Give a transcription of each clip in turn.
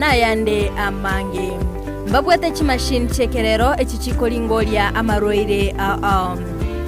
Nayande amange. Mbabwate chimashini chi'ekerero echi chikoringoria amarwaire ao.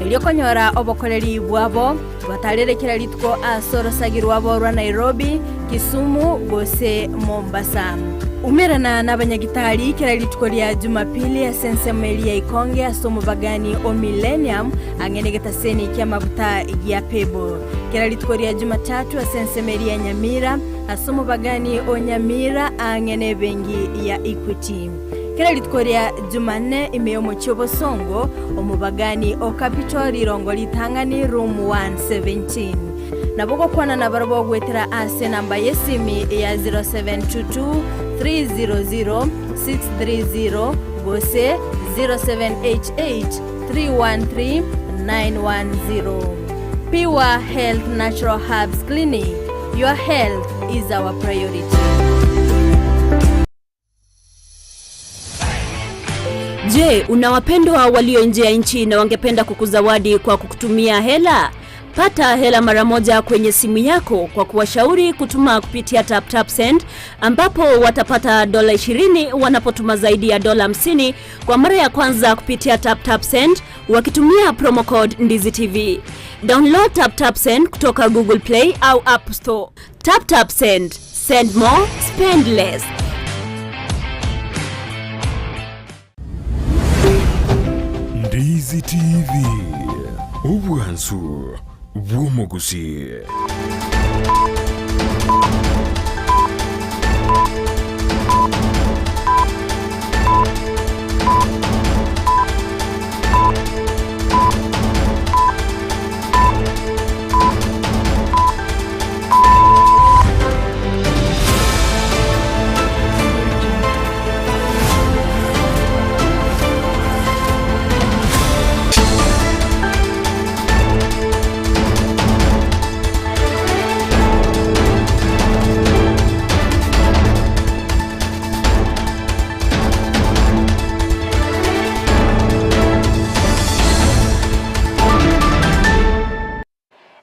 Erio konyora obokoreri bwabo, batarere kera rituko ase orosagi rwabo rwa Nairobi, Kisumu gose Mombasa. Umerana nabanyagitari kera rituko ria Jumapili ase ensemo eria ya Ikonge ase omobagani o Millennium ang'e negetaseni ki'amaguta gia Pebble. Kera rituko ria Jumatatu ase ensemo eria ya Nyamira Ase omobagani o Nyamira aang'e nebengi ya Equity. Kera rituko ria Jumanne ime y'omochie o Bosongo, omobagani o Capital rirongo ritang'ani room 117. Nabo gokwana nabarabwo goetera ase enamba y'esimi ya 0722 300 630 gose 0788 313 910. Pure Health Natural Herbs Clinic. Your health is our priority. Je, una wapendwa walio nje ya nchi na wangependa kukuzawadi kwa kukutumia hela? Pata hela mara moja kwenye simu yako kwa kuwashauri kutuma kupitia TapTapSend ambapo watapata dola 20 wanapotuma zaidi ya dola 50 kwa mara ya kwanza kupitia TapTapSend wakitumia promo code Ndizi TV. Download TapTapSend kutoka Google Play au App Store. TapTapSend, send more, spend less. Ndizi TV, obwansu bw'omogusi.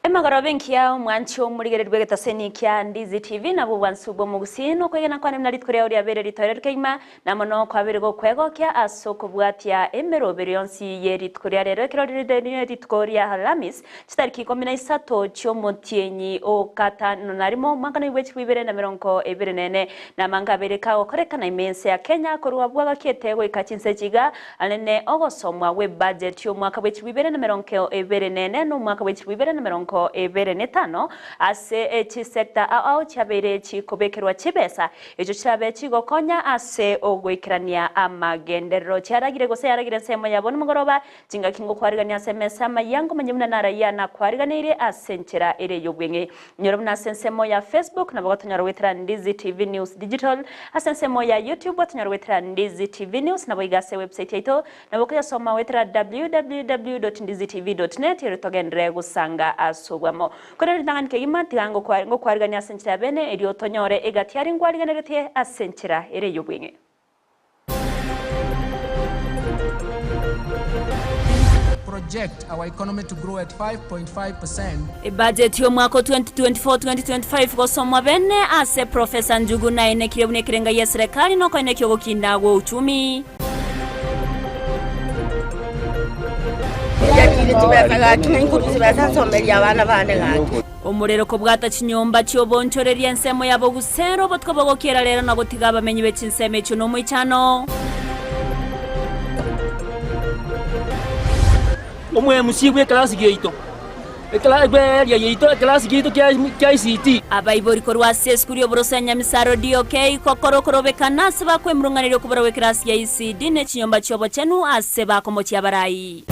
Emagoroba enkiya omwanchi omorigereria bw'egetaseni kia Ndizi TV nabwo obwansu bw'omogusii nokwegena kwane buna rituko riao riabeire ritoereru kegima Na mono kwabeire gokwegokia ase okobwatia emeroberi yonsi ye rituko ria rero ekero rire rituko ria Alhamis, chitariki ikomi na isato chi'omotienyi o gatano na rimo omwaka noibwe chilifu ibere na emerongo ebere na ene. Na amanga abere kagokorekana ime y'ense ya Kenya korwa bwagakiete goika chinse echi iga anene ogosomwa gw'ebudget y'omwaka bwe chilifu ibere na emerongo ebere na ene na omwaka bwe chilifu ibere na emerongo ebere na etano ase chisector ao ao chiabeire chikobekerwa chibesa Echio chirabe chigokonya ase ogoikerania amagenderero. Chiaragire gose yaragire ensemo yabo nimogoroba, chingaki ngokwarigania ase emesa amayia ngomanye buna narayia nakwariganeirie ase enchera ere y'obweng'e. Inyora buna ase ensemo ya Facebook nabo gotonyora goetera Ndizi TV News Digital, ase ensemo ya YouTube gotonyora goetera Ndizi TV News naboigo ase ewebsite yaito Nabo koyasoma goetera www.ndizitv.net erio togenderere gosanga ase obwamo. Korende ritang'ani kegima tiga ngokwarigania ase enchera ya bene erio tonyore egati aria nkwariganeretie ase enchera ere y'obweng'e. Project our economy to grow at 5.5 percent. Ebudget y'omwaka o 2024-2025 gosomwa bene ase Professor Njugu naenekire buna ekerenga gi'eserekari nokoenekia ogokinda gw'ouchumi. Njakire chibesa gaki, na inkorwa chibesa nsomerie abana bane gaki. Omorero kobwata chinyomba chi'obonchoreria ensemo ya bogusero obotuko bogokiera rero na gotiga abamenyi be chinsemo echio nomoichano. Omwemusie bw'ekelasi giaito, bw'earea yaito, ekelasi giaito kia ICT. Abaibori korwa ase esukuru y'oboroso ya Nyamisaro DOK gokora okorobekana ase bakwemurung'aneria okobora gw'ekerasi ya ECD ne chinyomba chi'obochenu ase bakomochia abarai.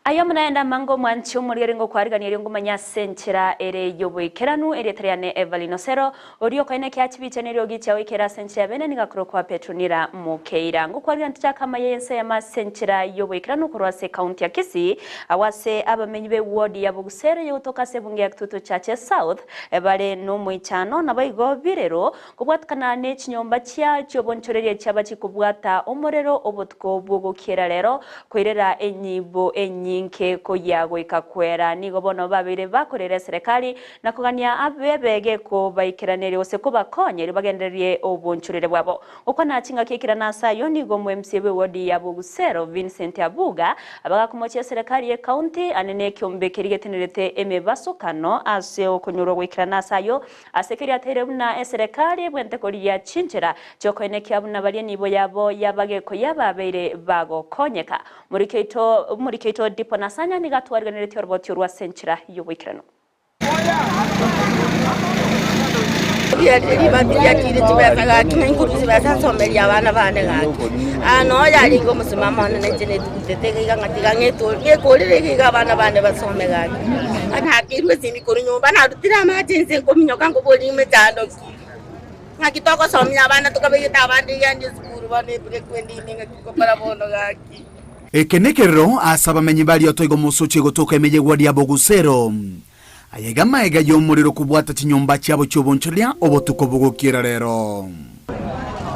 Aye omonene amange omwanche omoriere ngokwarigania erio ngomanye ase enchera ere y'oboikeranu, erieta riane Evelyn Osero, oria okoenekia chibicha na eriogi chiao ikere ase enchera ya bene nigo akorokwa Petronila Mokeira. Ngokwarigania tochake amaya y'ense eyemo ase enchera y'oboikeranu korwa ase ekaunti ya Kisii, agwo ase abamenyi b'eward ya Bogusero eyegotoka ase ebunge ya Kitutu Chache South bare nomoichano naboigo birero Kobwatikana ne chinyomba chia chi'obonchoreria chiaba chikobwata omorero obotuko bw'ogokiera rero, koirera enyibo enyinge. enyinge koyia goika kwera. Nigo bono babeire bakorera eserekari na kogania abebe gekobaikeraneria gose kobakonya erio bagendererie obonchorere bwabo. Gokwana chingaki ekirana ase ayio nigo omo-MCA bw'ewodi ya Bogusero Vincent Abuga abagakomochia eserekari y'ecounty ane nekiombe keria getenerete emebasokano ase okonyorwa goikerana ase ayio ase keria ateire buna eserekari ebwente korigia chinchera chiokoenekia buna baria enibo yabo y'abagekoyia babeire bagokonyeka. Omoriki oito Dipo Nasanya nigo atwariganeretie oroboti orwo ase enchera y'oboikeranu. Ribati riachire chibesa gaki na inkorwa chibesa nsomerie abana bane gaki. Aa noo yarenge omosimamo one nainche netugutete iga iga ng'a tiga ng'ekorere iga iga abana bane basome gaki. Nakeirwe esimi korwa nyomba narutire amache inse nkominyoka nkoboria emechando ki. Ng'aki togosomia abana tokabegete abande iga ande esukuru bono ebreak ende ime ng'aki ngokora bono gaki. Eke nekerero ase abamenyi baria otoigo mosochie gotoka ime y'egwadi ya Bogusero. Aya iga amaega y'omorero kobwata chinyomba chiabo chi'obonchoreria obotuko bogokiera rero.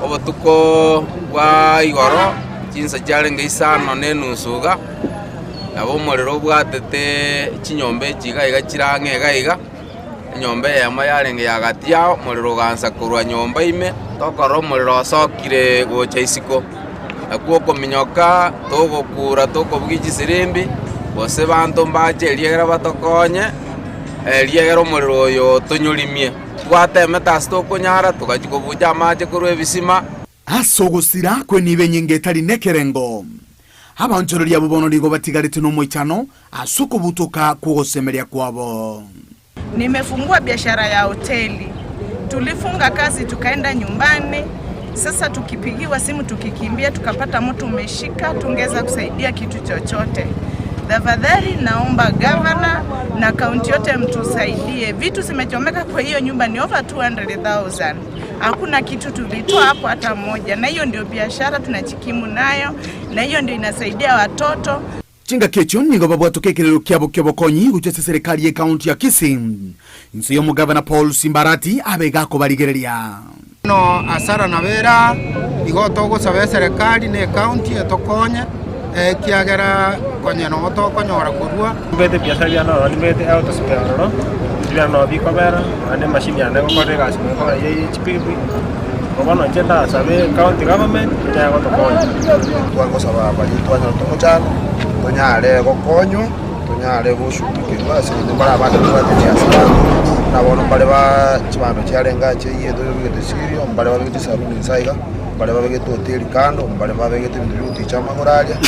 Obotuko bwa igoro chinsa chiarenge isano na enusu iga, nabo omorero obwatete chinyomba echi iga iga chire ang'e iga iga, enyomba eyemo yarenge ya gati yao, omorero ogaansa korwa nyomba ime, tokorora omorero osokire gocha isiko. Nakwo okominyoka, togokura tokobugia chisirimbi, gose banto mbache eriegera batokonye, eriegera omorero oyo otonyorimie. Twatemete ase tokonyara, togachia kobucha amache korwa ebisima. Ase ogosira kw'enibo enyinge etari nekerengo, abaonchoreria abwo bono nigo batigarete nomoichano ase okobutoka kw'ogosemeria kwabo. Nimefungua biashara ya hoteli, tulifunga kazi tukaenda nyumbani. Sasa tukipigiwa simu tukikimbia tukapata moto umeshika, tungeweza kusaidia kitu chochote. Tafadhali naomba gavana na kaunti yote mtusaidie, vitu zimechomeka kwa hiyo nyumba ni over 200,000. Hakuna kitu tulitoa hapo hata moja, na hiyo ndio biashara tunajikimu nayo, na hiyo ndio inasaidia watoto. Chingaki echio nigo babwatoka ekerero kiabo ki'obokonyi gochia ase eserekari y'ekaunti ya Kisii, inse y'omogavana Paul Simbarati abe gakobarigereria. Bono asara nabo ere aa, igo togosaba eserekari na ecounty etokonye, ekiagera konye nogo tokonyora korua. Nimbete ebiasara biane ororo, nimbete autospare ororo, ebinto biane nabo bikobera, naende emachine yane egokora egasi mono ekobera eye ye chipikipiki, igo bono inche ndasabe county government enyare gotokonya. Twagosaba baria twanyorete omochando, tonyare gokonywa, tonyare goshughulikerwa ase eng'encho mbare abande tobwate chiasara, buna bono mbare ba chibando chiarenge ache eyio tobegete sirio, mbare babegete esabuni inse aiga, mbare babegete hoteli kando, mbare babegete ebinto bia goticha amagoro aria,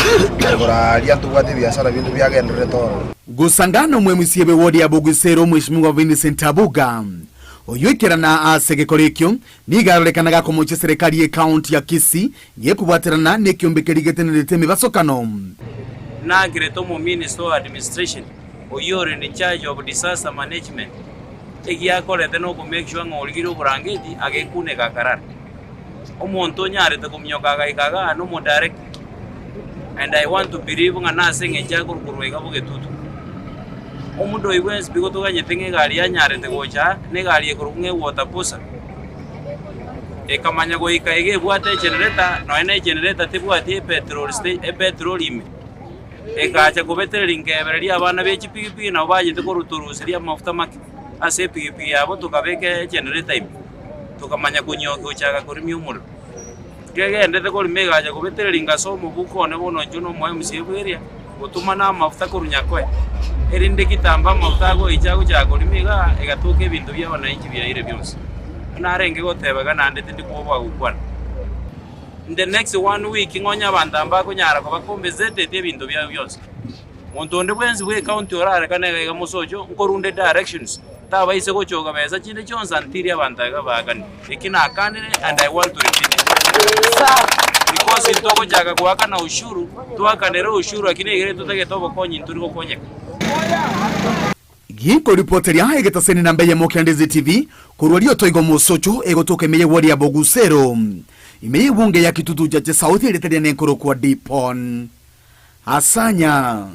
na igoro aria ntobwate ebiasara binde biagendererete ororo. Gosangana omwemusie bw'ewodi ya Bogusero Omweshimiwa Vincent Abuga, oyoikerana ase egekora ekio, nigo arorekana gakomochia eserekari y'ecounty ya Kisii gekobwaterana nekiombe keria getenerete emebasokano. Nakerete omominister o administration oyio ore in charge of disaster management egiakorete noko make sure ng'a origire oborangeti agekuneka akarara. Omonto onyarete kominyoka agaika igaa nomo director and I want to believe ng'a nase eng'encho akorukorwa iga bogetutu. Omonto oyio bwensi pi gotoganyete ng'a egari yanyarete gocha aa, na egari ekorokwa ng'a ewater bowser, ekamanya goika iga ebwate egenerator, nonya na egenerator tebwati epetrol sta epetrol ime. Egacha kobetereria nkebereria abana be chipigipigi nabo bachete korutoruseria amafuta make ase epigipigi yabo tokabeka egenerator ime, tokamanya konyokia gochaka korimia omorero. Kegendete korima egacha kobetereria ngase omobuko one bono inche na omo MCA bw'eria, gotoma na amafuta korwa Nyakoe, erinde kitambo amafuta agoicha agochaka korima igaa, egatoka ebinto bia abananchi biaire bionsi. Buna arenge goteba iga naende tindi kwoboa gokwana. In the next one week ng'onye abanto aba mbakonyara koba compensated ebinto biabo bionsi. Monto onde bwensi bwe ecounty orarekane iga iga mosocho, nkorunde directions, tabaise gochoka besa chinde chionsi until abanto iga baakane. Eki nakanire and I want to repeat it. Because ntogochaka goakana ushuru, twakanere ushuru lakini egere totagete obokonyi ntori gokonyeka. Ginkoripoteria egetaseni namba eyemo kia Ndizi TV korwa rioto igo mosocho egotoka ime y'ewodi ya Bogusero ime y'ebunge ya Kitutu Chache South erieta riane nkorokwa Dipon Asanya.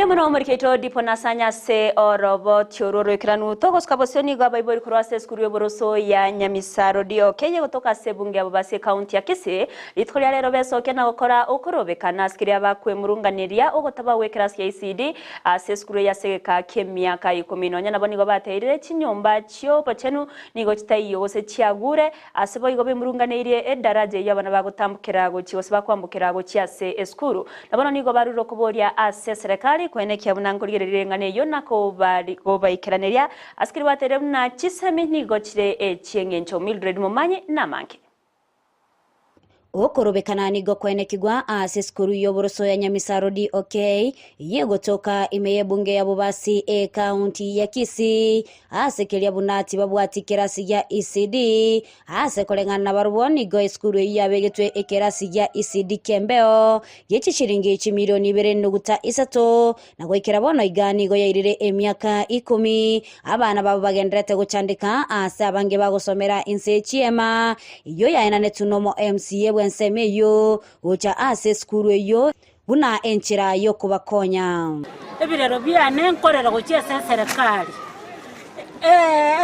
Mbuya mono omoriki oito Dipo Nasanya ase oroboti orwo oroikeranu. Togosuka bosio nigo abaibori korwa ase esukuru y'oboroso ya Nyamisaro DOK egotoka ase ebunge ya Bobasi ekaunti ya Kisii. Rituko ria rero besokia na gokora okorobekana ase keria bakwemurunganeria ogotaba gw'ekerasi gia ECD ase esukuru eye ase egeka ki'emiaka ikomi. Nonya nabo nigo bateirire chinyomba chi'obochenu nigo chitaiyo gose chiagure Ase boigo bemurunganeirie edaraja eyio abana bagotambokera gochia gose bakwambokera gochia ase esukuru. Na bono nigo barure okoboria ase eserekari koenekia buna nkorigereria eng'ana eyio na kobaikeraneria ase keria bateire buna chisemi nigo chire echi'engencho. Mildred Momanyi namange. Okorobekana nigo koenekigwa ase esukuru y'oboroso ya Nyamisaro DOK eyio egotoka ime y'ebunge ya Bobasi ekaunti ya Kisii Ase keria buna tibabwati kerasi gia ECD, ase koreng'ana nabarobwo nigo esukuru eyio yabegetwe ekerasi gia ECD ki'embeo gie chishiringi chimilioni ibere nuguta isato, na goikera bono iga nigo yairire emiaka ikomi abana babo bagendererete gochandeka ase abange bagosomera inse ye chiema eyio yaenanetwe nomo MCA bw'ensemo eyio gocha ase esukuru eyio buna enchera y'okobakonya. Ebirero biane nkorera gochia ase eserekari,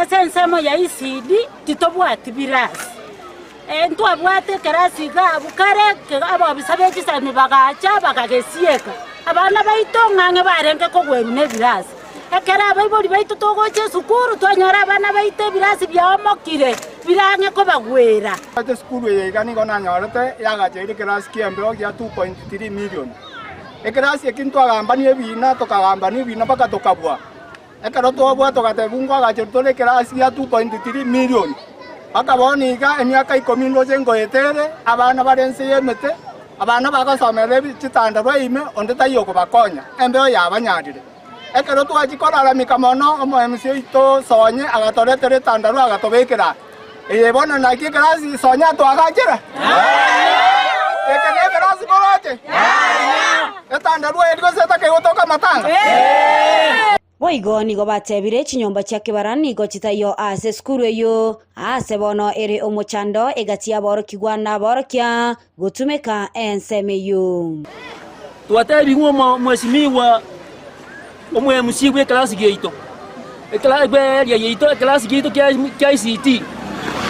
ase ensemo ya ECD titobwati birasi, ntwabwate ekerasi iga abwo kare abobisa be chisemi bagacha bakagesieka, abana baito ng'ang'e barenge kogwerwa na ebirasi. Ekero abaibori baito togocha esukuru twanyora abana baito ebirasi biaomokire bire ang'e kobagwera. Ase esukuru eye iga nigo nanyorete yagacheire ekerasi ki'embeo gia 2.3 million. Ekerasi eki ntwagambania ebiina tokagambania ebiina mpaka tokabua. Ekero twabua togatebigwa nkoagacherwa tore ekerasi gia 2.3 million. Mpaka bono iga emiaka ikomi ndoche nkoeta ere, abana bare inse y'emete, abana bagosomera ebi chitandarua ime, onde taiyo okobakonya, embeo yabanyarire. Ekero twachia koraramika mono, omoemisi oito Sonye agatoretera etandarua agatobekera. Eye bono naki ekerasi Sonye atwagachera? Eke nekerasi moroche? Etandarua eri gose etakegotoka amatanga? Boigo nigo batebire, Chinyomba chia kebara nigo chitaiyo ase esukuru eyio, aase bono ere omochando egati y'aborokigwa na aborokia gotumeka ensemo eyio. Twatebigwe omwesimigwa omo-MC bw'ekerasi giaito, bw'earea yaito ekerasi giaito kia ICT,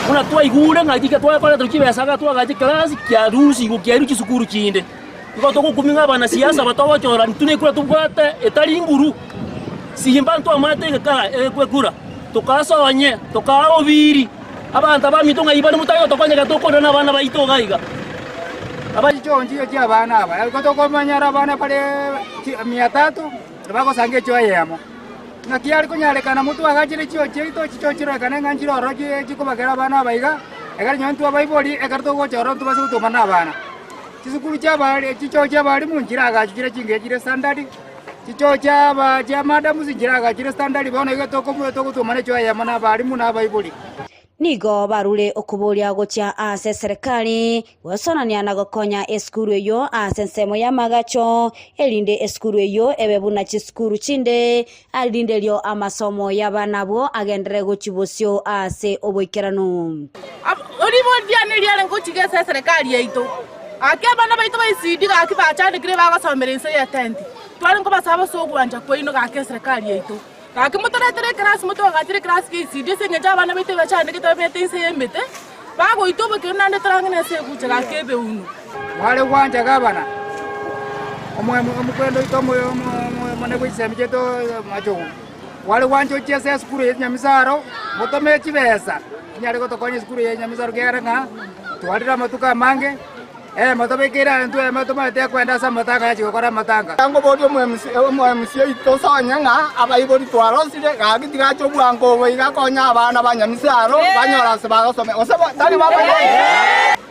buna twaigure ng'a tiga twakoreterwa chibesa iga twagacha ekerasi kiarusigwe kiairwe chisukuru chinde. Igo togokumia ng'a abanasiasa aba togochora intwe na ekura tobwate etari nguru, simba ntwamanyete egekara ekura, tokasoonye, tokaa obiri. Abanto abaminto ng'ai bare motari gotokonya ekero tokorera nabana baito iga iga? Chichoo nchiyo chi'abana aba, igo tokomanyara abana bare mia tatu bagosanga echoo eyemo. Naki are konyarekana motwagachere chichoo chiaito, chichoo chirorekane ng'a nchire ororo chikobakera abana aba iga, ekero nonye intwe abaibori ekero togocha ororo ntobase gotoma na abana. Chisukuru chi'abare chichoo chi'abalimu nchiragachwe chire chingiya chire standard. Chichoo chiaba chia madamus nchiragachire standard bono iga togotomana echoo eyemo na abalimu na abaibori. Nigo barure okoboria gochia ase eserekari gosonania na gokonya esukuru eyio ase ensemo y'amagacho, erinde esukuru eyio ebe buna chisukuru chinde, erinde erio amasomo y'abana abwo agenderere gochia bosio ase oboikeranu. Ribori riane riarenge gochiga ase eserekari yaito. Gaki abana baito ba ECD gaki bachandekire bagosomera inse y'etenti. Tware nkobasaba ase ogwancha kwaino gaki eserekari yaito. Gaki motoretere ekerasi motwagachere ekerasi kia ECD ase eng'encho abana baito ebachandegete babete inse y'emete, bagoitwa obokiro naende torang'e nase egucha gaki ebeuno. Mware gwancha gavana, omokwendo oito omonene bwe chisemi chiaito Machogu, mware gwancha ochie ase esukuru ya Nyamisaro, motome chibesa chinyare gotokonya esukuru ya Nyamisaro ekiagera ng'a twarire amatuko amange, motobekeire aya intwe tomanyete ekwenda ase amatanga yachia gokora amatanga. Nkoboria omo-MC oito sonye ng'a abaibori twarosire gaki tigacha obwango obo iga konya abana ba Nyamisaro banyore ase bagosomera gose tari babaibori.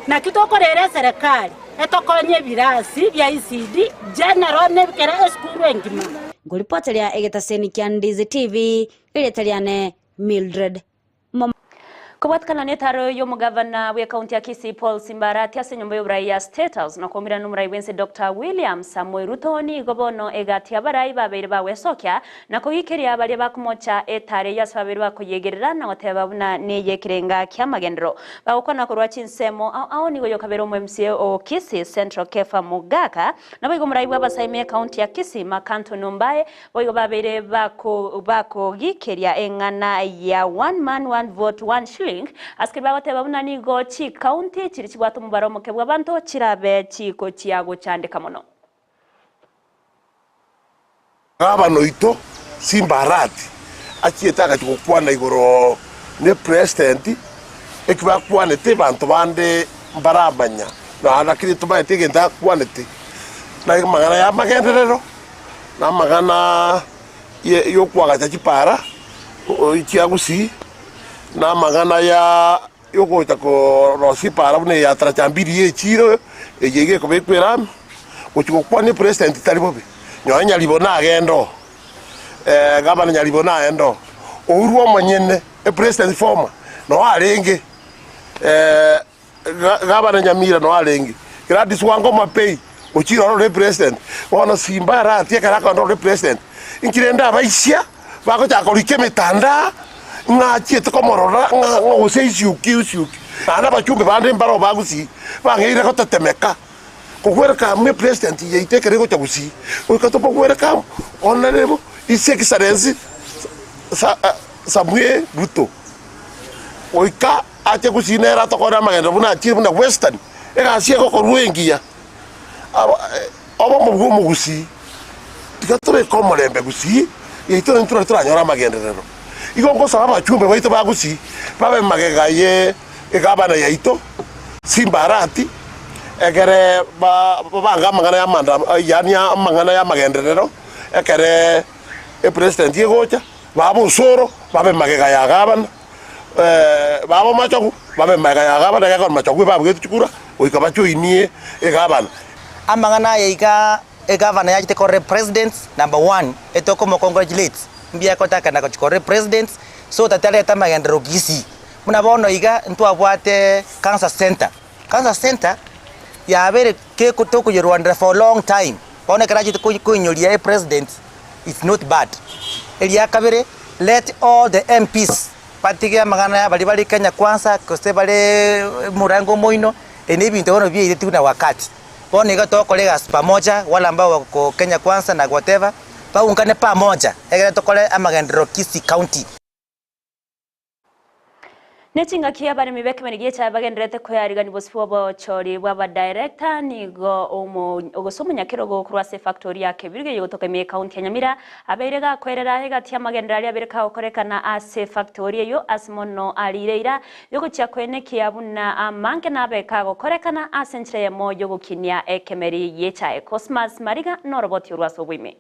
Naki tokorera eserekari etokonye ebirasi bia ECD general na ebikere esukuru engima. Nkoripoteria egetaseni kia Ndizi TV, erieta riane Mildred Momba. Kobwatikana na etaro y'omogavana bw'ekaunti ya Kisii Paul Simba Arati ase enyomba y'oborai ya State House na koumerana n'omorai bw'ense Doctor William Samoei Ruto nigo bono egati abarai babeire bagwesokia na kogikeria baria bakomocha etaro eyio ase babeire bakoyegerera na goteba buna neyekerenga ki'amagenderero bagokwana korwa chinsemo ao ao nigo yokabere omo MCA o Kisii Central Kepha Mogaka naboigo omorai bw'abasaimi ekaunti ya Kisii Mark Anthony Ombae Boigo babeire bakogikeria eng'ana ya one man one vote one shilling, ase keria bagoteba buna nigo chikaunti chiria chibwate omobaro omoke bw'abanto chirabe chikochia gochandeka mono. Gavana oito Simba Arati achiete agachia gokwana igoro ne president eki bakwanete banto bande mbaramanya na lakini tomaete egento akwanete na amang'ana ya amagenderero. Na amang'ana y'okoagacha chipara chia Gusii, na amang'ana y'ogocha korosia epara buna eya Taracha Mbili y'echiiro eye iga ekobekwa erami, gochia gokwania epresident tari bobe. Nonya Nyaribo nagende oo, gavana Nyaribo nagende oo, Uhuru omonyene epresident former noo arenge. Gavana Nyamira noo arenge, Gladys Wanga Omapei ochire ororo ore president, bono Simba aratie ekero akogenda ororo president, inki rende abaisia bagochaka korika emetandao ng'a achiete komorora ng'a ng'a gose isiuki isiuki. Naende abachumbe bande mbaro ba Gusii bang'eire gotetemeka kogwereka amo epresident yaito ekero egocha Gusii, goika tokogwereka amo Honourable His Excellency Sa Samuel Ruto goika Ache gusii nere atokore amagenderero buna achire buna Western, egasi egokorwa engiya. Obomo bw'omogusii, tiga tobeke omorembe gusii yaito naintwe nari toranyore amagenderero. Igo ngosaba abachumbe baito ba gusii babe magega ye egavana yaito Simba Arati egere babange amang'ana ya yaani amang'ana ya amagenderero ekere epresident egocha babe osoro babe magega ya gavana. Baba omochogu, babe magega ya gavana, ekiagera omochogu ebabugete chikura, goika bajoinie egavana. Amang'ana aya iga egavana yachete korora epresident number one etokomo congratulate mbuya agotakana gochia korora epresident so that arete amagenderero Kisii. Buna bono iga ntwabwate cancer center, cancer center yabeire keko tokoyerwanera for long time bono ekero achete koinyoria epresident it's not bad. Eria kabere, let all the MPs batige amang'ana ya baria bare Kenya Kwanza gose bare Murango Omoino, ebi nebinto bono biairetigwe na wakati. Bono iga togokora egasi pamoja, wale ambao wako Kenya Kwanza na whatever, baungane pamoja egere tokore amagenderero Kisii County. Ne chingaki abaremi b'ekemeri gi'echaye bagendererete koyarigania bosio bw'obochori bw'abadirector nigo gose omonyakerogo korwa ase efactori ya Kebirigo eye gotoka ime y'ecounty ya Nyamira abeire gakwerera egati y'amagenderero aria abeire kagokorekana ase efactori eyio ase mono arire eira yogochia koenekia buna amange nabe kagokorekana ase enchera eyemo y'ogokinia ekemeri gi'echaye. Cosmas Mariga noroboti orwo ase oboime.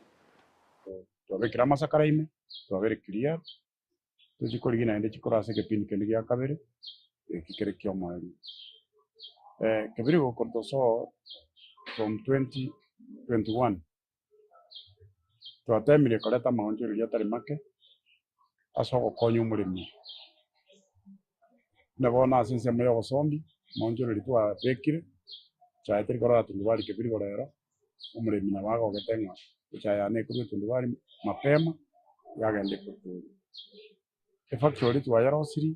Twabekire amasakara ime, twabere cleared, Tochie korigia naende chikoro ase egepindi kende gia kabere, eki kere ki'omoerio. Kebiri gokorwa tosoa from 2021, twatemire koreta amaonchoreria atari make ase ogokonya omoremi. Buna bono ase ensemo ya obosombi, amaonchoreria twabekire, echae teri korora tundubari kebiri rero, omoremi nabo agogete ng'a echae yane ekorwa etundubari mapema, yagenda ekotoria. Efactory twayerosirie,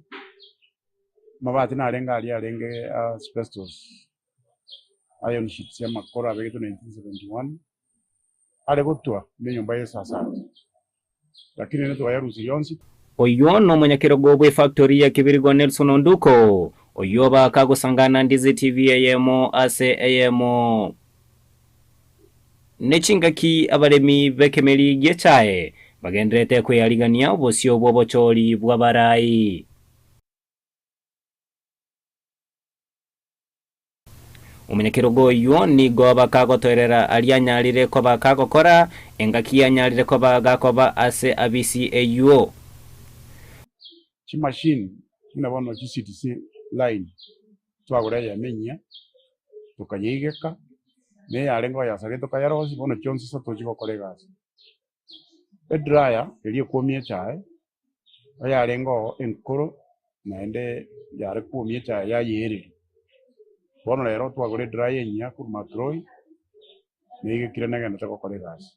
amabati narenge aria arenge asbestos, iron sheets amakoro abegetwe 1971, are gotwa na enyomba ya esasati, lakini rende twayarusirie onsi. Oyio nomonyakerogo bw'efactory ya Kibirigo Nelson Onduko, oyio bakagosangana Ndizi TV eyemo ase eyemo. Ne chingaki abaremi b'ekemeri gi'echae bagendererete kweyarigania obosio bw'obochori bw'abarai. Omonyakerogo oyio nigo bakagotoerera aria anyarire koba kagokora, engaki anyarire koba gakoba ase abisi eyio. Chimashini buna bono chi CTC line twagora eyemo enyia tokayeigeka, na eyarenge oyasaria tokayerosia, bono chionsi ase tochia gokora egasi. Edryer eria ekwomia echae, oyarenge oo enkoro. naende yare kwomia echae yayeereria. Bono rero twagora edryer enyia korwa Macroy, neigekire negenderete gokora egasi.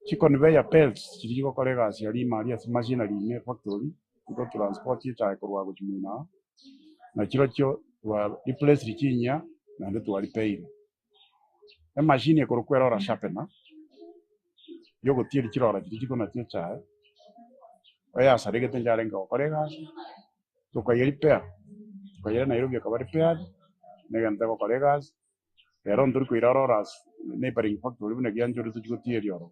Chiconveyor belts chiria chigokora egasi aria ime aria ase machinery ime efactory, chigotransport echae korwa gochia moino aa, na chirochio twa replaced chinyia naende twaripeire. Emachine ekorokwa erora sharpener, yogotieria chirora chiria chikonachia echae, eyasaregete ncharenge gokora egasi, tokayerepair, tokayeira Nairobi ekaba repaired, negento egokora egasi, rero ntori koira rollers neighbouring factory buna egianchore tochia gotieria ororo.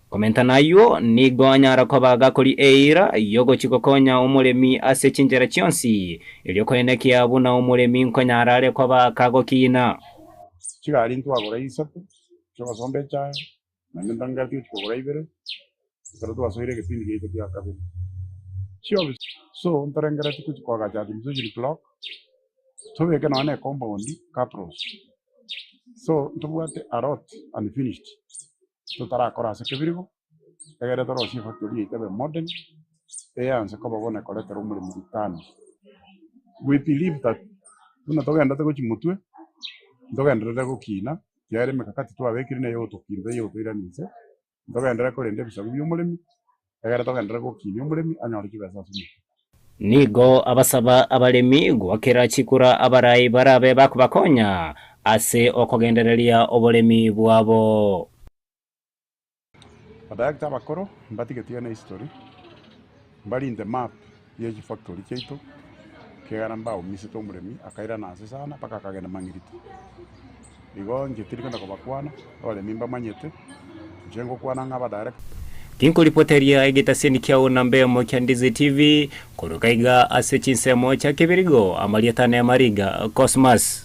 Komenta nayio, nigo anyara koba gakori eira y'ogochia gokonya omoremi ase chinchera chionsi, erio koenekia buna omoremi nkonyara are koba kagokina. Chigari ntwagora isato chi'ogosomba echae, naende ntangereti gochia kogora ibere, ekero twasoire egepindi giaito gia kabere. Chiofisi, so ntorengereti gochia koagacha administration block, tobeke nonya na ecompound cabros. So ntobwate a lot unfinished totarakora ase kebirigo, egere torosie efactory yaito ebe modern, eanse koba bono ekoretera omoremo returns. We believe that buna togenderete gochia motwe, ntogenderere gokina, ekiagera emekakati twabekire neye ogotokinda eye ogotoirania inse, Ntogenderere korenda ebisaku bi'omoremi, egere togenderere gokinia omoremi anyore chibesa ase omokia. Nigo abasaba abaremi goakera chikura abarai barabe bakobakonya ase okogendereria oboremi bwabo. Abadirector abakoro mbatigetie ene history, mbarinde map ye chifactory chiaito, ekiagera mbaumisete omoremi akairana ase sana mpaka akagenda mang'irito. Igo inche tindi kogenda kobakwana, abaremi mbamanyete, inche ngokwana ng'a abadirector. Tinkoripoteria egetaseni kiao namba eyemo kia Ndizi TV, koruga iga ase chinsemo chia Kebirigo, amarieta ne Mariga Cosmas.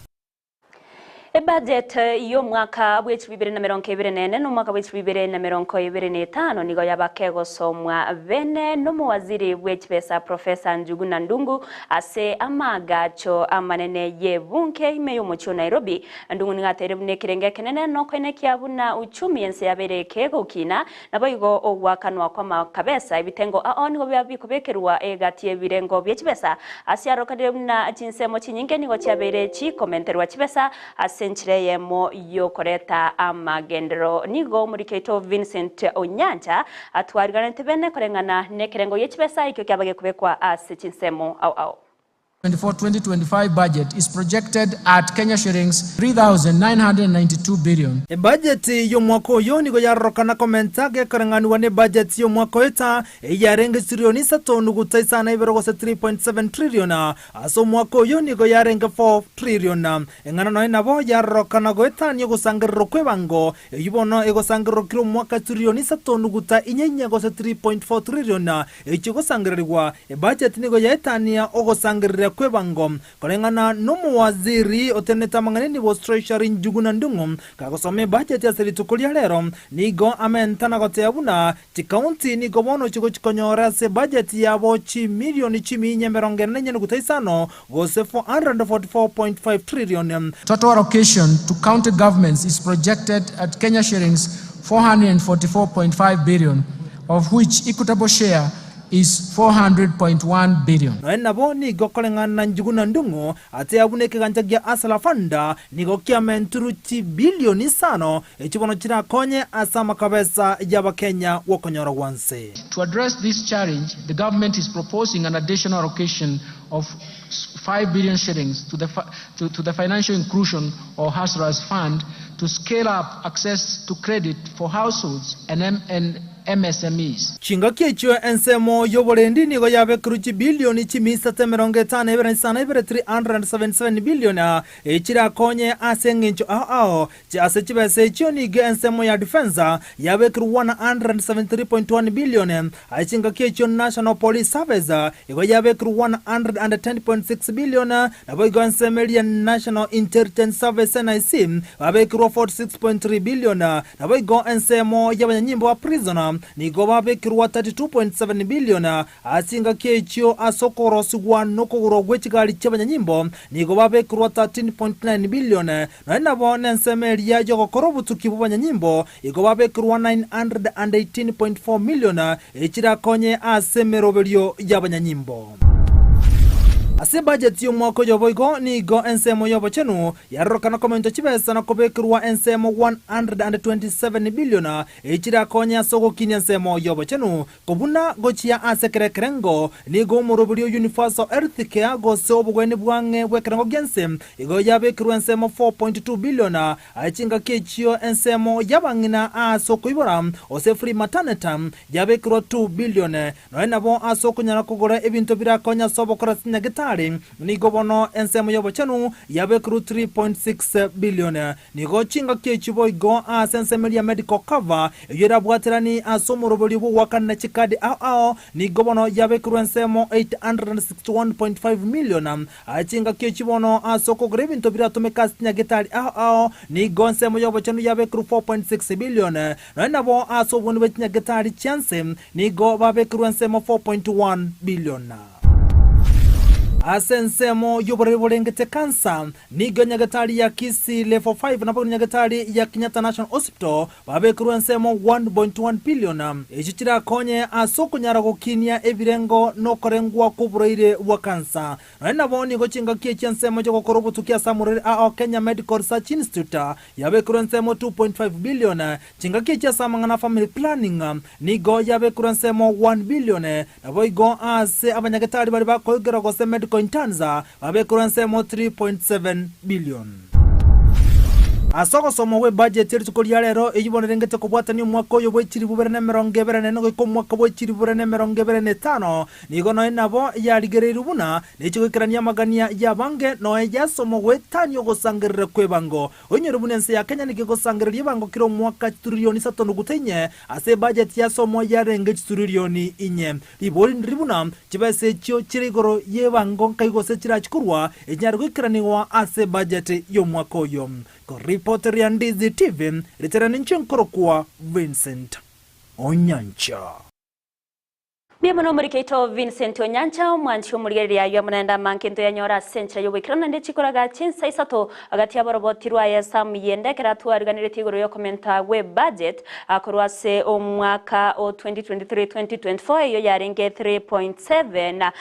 Ebudget y'omwaka bw'echilifu ibere na merongo ebere na ene na omwaka bw'echilifu ibere na merongo ebere na etano nigo yabaka egosomwa bene n'omowaziri bw'echibesa Professor Njuguna Ndung'u ase amaagacho amanene y'ebunge ime y'omochie o Nairobi. Ndung'u nigo ateire buna ekerengo ekenene nokoenekia buna uchumi ense yabeire kegokina Naboigo ogoakanwa kw'amakabesa ebitengo ao nigo biaba bikobekerwa egati y'ebirengo bie chibesa. Ase arokanire buna chinsemo chinyinge nigo chiabeire chikomenterwa chibesa ase enchera eyemo y'okoreta amagenderero. Nigo omoriki oito Vincent Onyancha atwariganete bene koreng'ana nekerengo gie chibesa ekio kiaba gekobekwa ase chinsemo ao ao. 2024-2025 budget is projected at Kenya shillings 3,992 billion. Ebajeti y'omwaka oyo nigo yarorokana komenta gekoreng'anigwa nebajeti y'omwaka oeta, eyio yarenge chitirioni isato nuguta isano na ibere gose 3.7 trillion. Ase omwaka oyo nigo yarenge 4 trillion. Eng'ana nonya nabo yarorokana goetania ogosangererwa kw'ebango, eyio bono egosangererokire omwaka chitirioni isato nuguta inye inye gose 3.4 trillion. Echio gosangererigwa, ebajeti nigo yaetania ogosangereria kw'ebango. Koreng'ana nomowaziri otenenete amang'ana enibo Treasury Njuguna Ndung'u, kagosoma ebajeti ase rituko ria rero, nigo amenta na goteba buna chikaunti nigo bono chigochikonyora ase ebajeti yabo chimilioni chiminya emerongo ene na inye nuguta isano gose 444.5 trillion. Total allocation to county governments is projected at Kenya shillings 444.5 billion, of which equitable share is 400.1 billion. Nonya nabo nigo koreng'ana na Njuguna Ndung'u ase abuna ekegancha gia Hustler Fund nigo kiamenturu chibilioni isano echio bono chirakonye ase amakabesa y'Abakenya gw'okonyora gwanse. To address this challenge, the government is proposing an additional allocation of 5 billion shillings to the, to, to the Financial Inclusion or Hustlers Fund to scale up access to credit for households and, M and MSMEs. Chingaki echio ensemo y'oborendi nigo yabekerwe chibilioni chimisato emerongo etano na ibere na isano na ibere, 377 billion, echirakonye ase eng'encho ao ao. Ase chibesa echio nigo ensemo ya Defence yabekerwe 173.1 billion, ase chingaki echio National Police Service igo yabekerwe 110.6 billion, naboigo ensemo eria National Intelligence Service, NIC, babekerwe 46.3 billion, naboigo ensemo y'abanyanyimbo ba prison. korona nigo babekirwa 32.7 billion ase engaki echio ase okorosigwa na okogorwa gwe chigari chi'abanyanyimbo nigo babekirwa 13.9 billion nonya nabo nensemo eria y'ogokora obotuki bw'abanyanyimbo igo babekirwa 918.4 million echirakonye ase emeroberio y'abanyanyimbo. Ase ebajeti y'omwaka oyo boigo nigo ensemo y'obochenu yarorokana komentwa chibesa na kobekerwa ensemo 127 billion echirakonye ase ogokinia ensemo y'obochenu kobuna gochia ase kera ekerengo nigo omoroberio Universal Health Care gose obogweni bwang'e bw'ekerengo gi'ense igo yabekerwa ensemo 4.2 billion Aye chingaki echio ensemo y'abang'ina ase okoibora, gose free maternity, yabekirwe 2 billion. Nonya nabo ase okonyara kogora ebinto birakonye ase obokora ase nyagetari, nigo bono ensemo y'obochenu yabekirwe 3.6 billion. Nigo chingaki echio boigo ase ensemo eria medical cover, eyio erabwaterani ase omoroberio bw'ogoakanera chikadi ao ao, nigo bono yabekirwe ensemo 861.5 million. Aye chingaki echi bono ase okogora ebinto biratomeke ase chinyagetari ao ao, nigo ensemo y'obochenu yabekirwe 4.6 billion, nonya nabo ase obonene bwe chinyagetari chi'ense nigo babekirwe ensemo 4.1 billion. Ase ensemo y'oborwaire borengete kansa, nigo enyagetari ya Kisii Level 5 naboigo nenyagetari ya Kenyatta National Hospital Babekirwe ensemo 1.1 billion, echio chirakonye ase okonyara gokinia ebirengo na okorengwa kw'oborwaire bwa kansa. Nonya nabo nigo chingaki echi ensemo chi'ogokora obotuki ase amorwaire ao Kenya Medical Research Institute yabekirwe ensemo 2.5 billion, chingaki echi ase amang'ana a family planning nigo yabekirwe ensemo 1 billion, naboigo ase abanyagetari baria bakoigera gose medical interns babekirwe ensemo 3.7 billion. Ase ogosoma gw'ebajeti ye rituko ria rero, eyio bono erengete kobwatania omwaka oyo bwe chilifu bibere na emerongo ebere na ene goika omwaka bwe chilifu bibere na emerongo ebere na etano, nigo nonya nabo yarigereirwe buna nechi goikerania amagania y'abange nonya yasomwa goetania ogosangerera kw'ebango. Oinyore buna ense ya Kenya nigo egosangereria ebango kera omwaka chituririoni isato nuguta inye ase ebajeti yasomwa yarenge chituririoni inye. Ribori ndiri buna chibesa echio chire igoro y'ebango nkai gose chirachi korwa echinyare goikeranigwa ase ebajeti y'omwaka oyo. Koripoteria Ndizi TV, ritera ninche nkorokwa Vincent Onyancha. Mbuya mono omoriki oito Vincent Onyancha, omwanchi omorigereria ayio amo naende amange ntoyanyore ase enchera y'oboikeranu naende chikoraga chinsa isato Agati aboroboti rwaye Sam Yende ekero atwariganeretie igoro y'okomenta gwe budget korwa ase omwaka o 2023-2024 eyio yarenge 3.7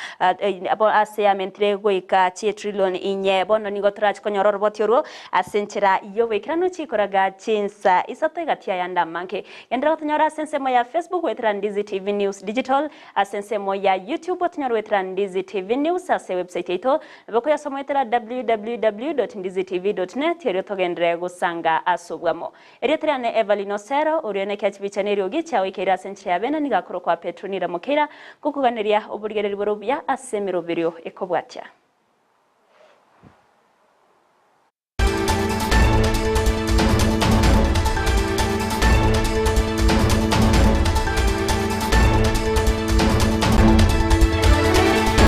ase yamentire goika chitrillion inye. Bono nigo torache konyora oroboti orwo ase enchera y'oboikeranu chikoraga chinsa isato egati ayande amange. Genderera gotonyora ase ensemo ya Facebook goetera Ndizi TV News Digital, ase ensemo ya YouTube otonyore goetera Ndizi TV News, ase ewebsite yaito Nabo koyasoma goetera www.ndizitv.net erio togenderere gosanga ase obwamo. Erieta riane Evelyn Osero, oria one ekiachibicha na eriogi chiagoikeire ase enchera ya bene nigo akorokwa Petronila Mokeira, ngokoganeria oborigereri bore obuya ase emeroberio ekobwatia.